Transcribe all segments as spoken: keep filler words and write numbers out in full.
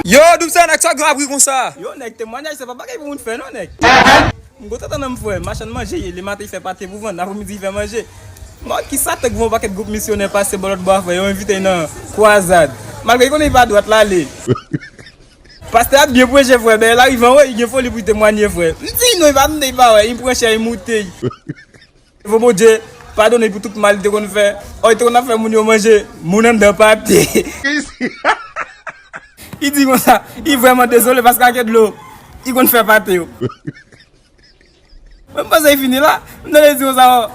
Yo, Doub, sa nèg sa gen abri konsa. Yo, nèg, temwayaj se pa bagay pou moun fè non, nèg. M gwo tantan nan m frè, machann manje ye, lematen li fè pate pou vann, apremidi li fè manje. Mwen, kisa tank gen yon pakèt gwoup misyonè pase bò lòt bò a frè, yo envite l nan kwazad. Malgre li konnen li pa dwat l ale. Pastè a byen preche frè, men l arive anwo, li gen foli pou li temwanye frè. M di non, li pa tande, li pa wè, li pran chè, li moute. Devan Bondye, padone pou tout mal li te konn fè. Ò, li te konn ap fè moun yo manje, moun anndan pate. Li di konsa, li vrèman dezole paske ak dlo, li konn fè pate yo. Mwen m panse li fini la. M tande li di konsa, ò,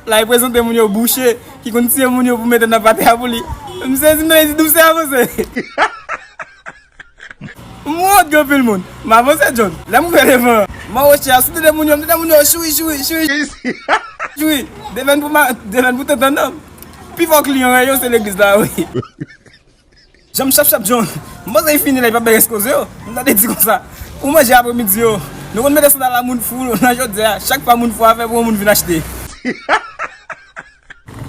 la li prezante moun yo bouche, ki konn tiye moun yo pou mete nan pate a pou li. M sezi, m tande li di, Doub, se avanse. M wont gen anpil moun. M avanse, John. Lè m rive devan, m an woche a, si w tande moun yo, m tande moun yo, chwi, chwi, chwi. Chwi. Devèn pou ma, devèn pou tantannan. Pi fò kliyan yo, se legliz la, wi. Janm chap chap, John. M panse li fini la, li p ap bay rès koze yo. M tande di konsa. Ou manje apremidi yo. Nou konn mete sandal a moun fou nan chodyè a. Chak fwa moun fou a fè pou yon moun vin achte.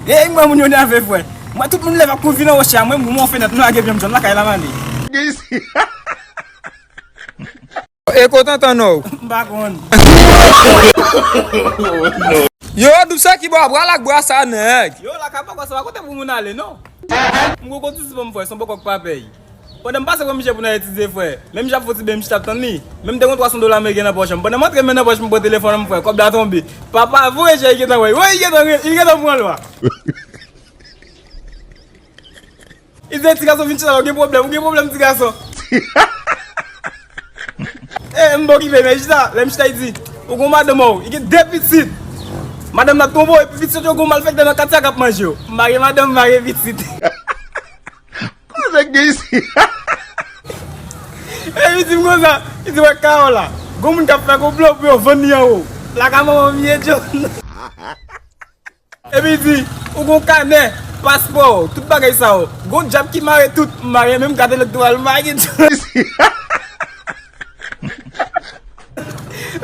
Ey, mwen moun yo nève, frè. Mwen tout moun leve ap kouri vin anwo chè a, mwen m goumen yon fenèt, m lage pye m, John, lakay la m ale. E kote tantann ou? M pa konn. Yo, Doub, sa ki bò a, bra la k bra sa, nèg. Yo, lakay bòkò sa pa kote pou moun ale, non. M gwo konn sousi pou m fè, se yon bòkò k pa pèy. Pandan m pase pran misye pou n al etidye, frè, men misye ap fè yon ti ben, m chita ap tann li. Men m te gen twa san dola ameriken nan pòch mwen. Pandan m antre men nan pòch mwen, pran telefòn mwen, frè, kòb la tonbe. Papa voye je, li gentan wè. Wi, li gentan, li gentan pran lwa. Li di, "Ti gason, vin chita la, ou gen pwoblèm, ou gen pwoblèm, ti gason." E, m pa okipe, men chita, lè m chita, li di, "Ou gon madanm ou, li gen de pitit. Madanm nan twonpe w, epi pitit yo gon malfektè nan katye a k ap manje yo." M pa gen madanm, m pa gen pitit. Kote k gen isi? Epi di m konsa, li di, "Wè kawo la. Gon moun k ap fè konplo pou yo vann li anwo. Lakay manman m ye, John." Epi li di, "Ou gon kanè, paspò, tout bagay sa yo. Gon dyab ki mare tout, m mare menm kat elektoral, m pa gen dyab."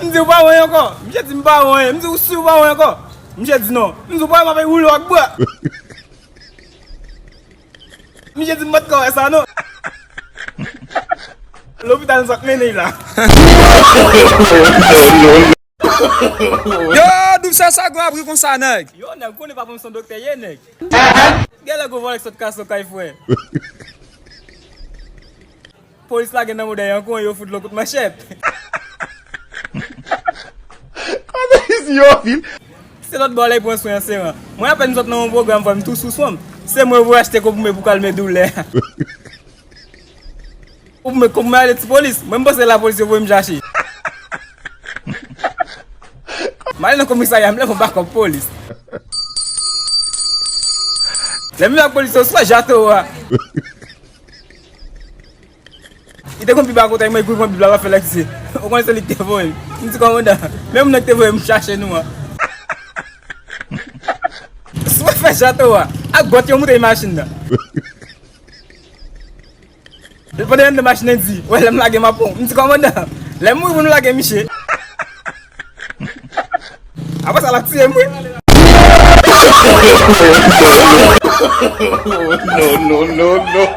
M di, "Ou pa wè ankò?" Misye di, "M pa wè." M di, "Ou si ou pa wè ankò?" Misye di, "Non." M di, "Ou pa wè m ap woule w ak bwa?" Misye di, "M pa t ka wè sa, non." Lopital sa k mennen l la. Yo, Doub, sa sa gon abri konsa, nèg. Yo, nèg, konnen papa m se yon doktè ye, nèg. Genlè gon vòlè k sot kase w kay, frè. Polis lage nan modèy an kon, yo fout lòt kout manchèt. Kote isi yo, vil? Se lòt bò la, li pran swen an seran. Mwen apèn m sot nan yon pwogram, frè, m tou sou swen m. Se mwen yo voye achte konprime pou kalme doulè. Ou mwen, kòm mwen ale ti polis, mwen m panse lapolis yo voye m chache. M ale nan komisarya, m leve yon bakòp polis. Lè m vin ak polis yo, swa jato a. Li te konn pi ba kote mwen, kouri pran Bib la, l ap fè lèksyon. Ou konnen se li ki te voye m. M di, "Kòmandan, men moun nan ki te voye m chache nou an." Swa fè jato a, ak bòt yo moute machin nan. Pandan y anndan machin nan, di, "Wè, lè m lage m ap pran w." M di, "Kòmandan, lè m mouri pou nou lage misye." Apre sa, l ap tiye m, wi. Non, non, non, non.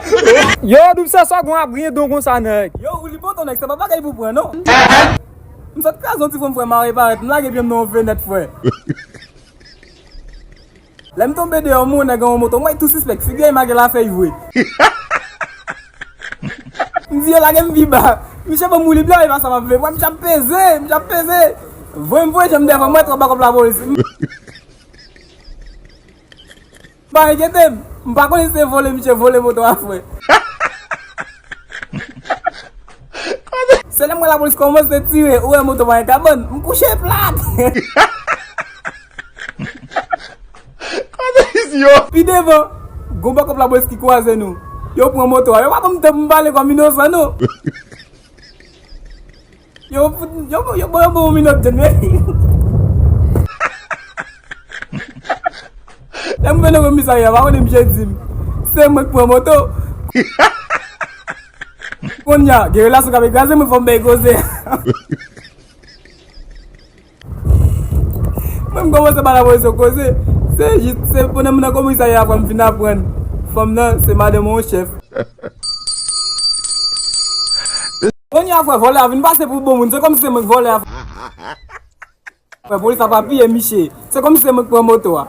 Yo, Doub, sa sa gon ap griyen don konsa, nèg. Yo, ou li bon, ton nèg, se pa bagay pou pran, non. M sot kraze yon ti fon, frè, mare parèt, m lage pye m nan yon fenèt, frè. Lè m tonbe deyò, m wè nèg an yon moto, m wè tou sispèk, figi a make lafèy vre. M di, "Yo, lage m pi ba." Misye ban m woulib la, e pa sa m ap vle. Mwen, misye ap peze, misye ap peze. Voye m voye jan m devan, mwen twò ba kòb lapolis. Pa enkyete m, m pa konnen si se vole, misye vole moto a, frè. Se lè m wè lapolis kòmanse tire, ou wè moto pa gen kabann, m kouche plat. Kote isi yo? Pi devan, gon bakòp lapolis ki kwaze nou. Yo pran moto a. Yo pa ban m tan pou m pale kòm inosan, non. Yo fout, yo, yo, yo, yo ban yon minòt, John, men. Lè m vin nan komisarya, pa konnen misye di m, se mwen k pran moto. Kounye a, gen relasyon k ap kraze mwen, fò m bay koze. Mwen, m kòmanse ba lapolis yo koze. Se jis, se pandan m nan komisarya a, frè, m vin aprann fanm nan, se madanm yon chèf. Frè, vòlè a vin pase pou bon moun. Se kòmsi se mwen k vòlè a. Frè, polis la pa piye miche. Se kòmsi se mwen k pran moto a.